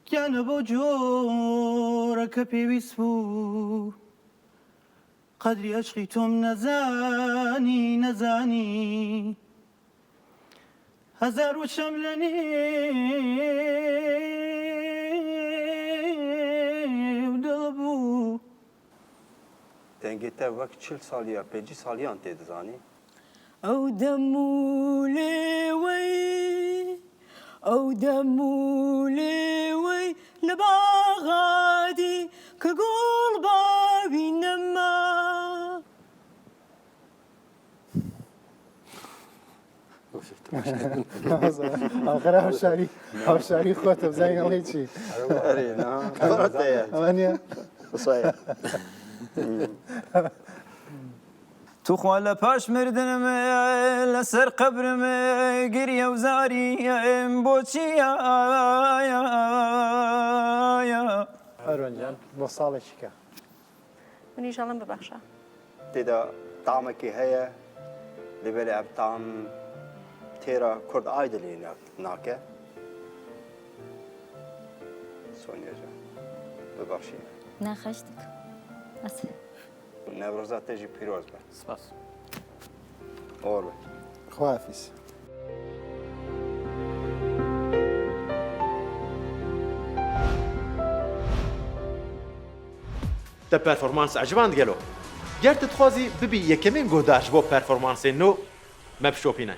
گیانە بەو جۆرە کە پێویست بوو قەدری ئەشقی تۆم نەزانی نەزانی هەزار وشەم لە نێو دڵ بوو. دەنگێ تە وەک 40 ساڵ یا 50 ساڵیان تێ دزانی. ئەو دەم و لێوەی ئەو دەم و لێوەی لە باغادی کە گوڵ باوی نەما. ئاخر هاوشاری هاوشاری خۆتە بزانین ئەڵێی چی ئەوە نییە توخوا لە پاش مردنم لەسەر قەبرم گریە و زاریم بۆچی ئەروەن جان بۆ ساڵێکی کە منیش ئەڵێم ببەخشە. تێدا تامێکی هەیە لێ بەلێ ئەم تام تێرا کورد ئایدلی ناکە سۆنیا جان ببەخشی. نا خواهش دەکەم. ئەسە. نەورۆزا تێژی پیرۆز بە. سپاس. ئۆر بە. خواحافیز. Te performans eciband gelo? Ger tu dixwazî bibî yekemîn guhdar ji bo performansên nû, me bişopîne.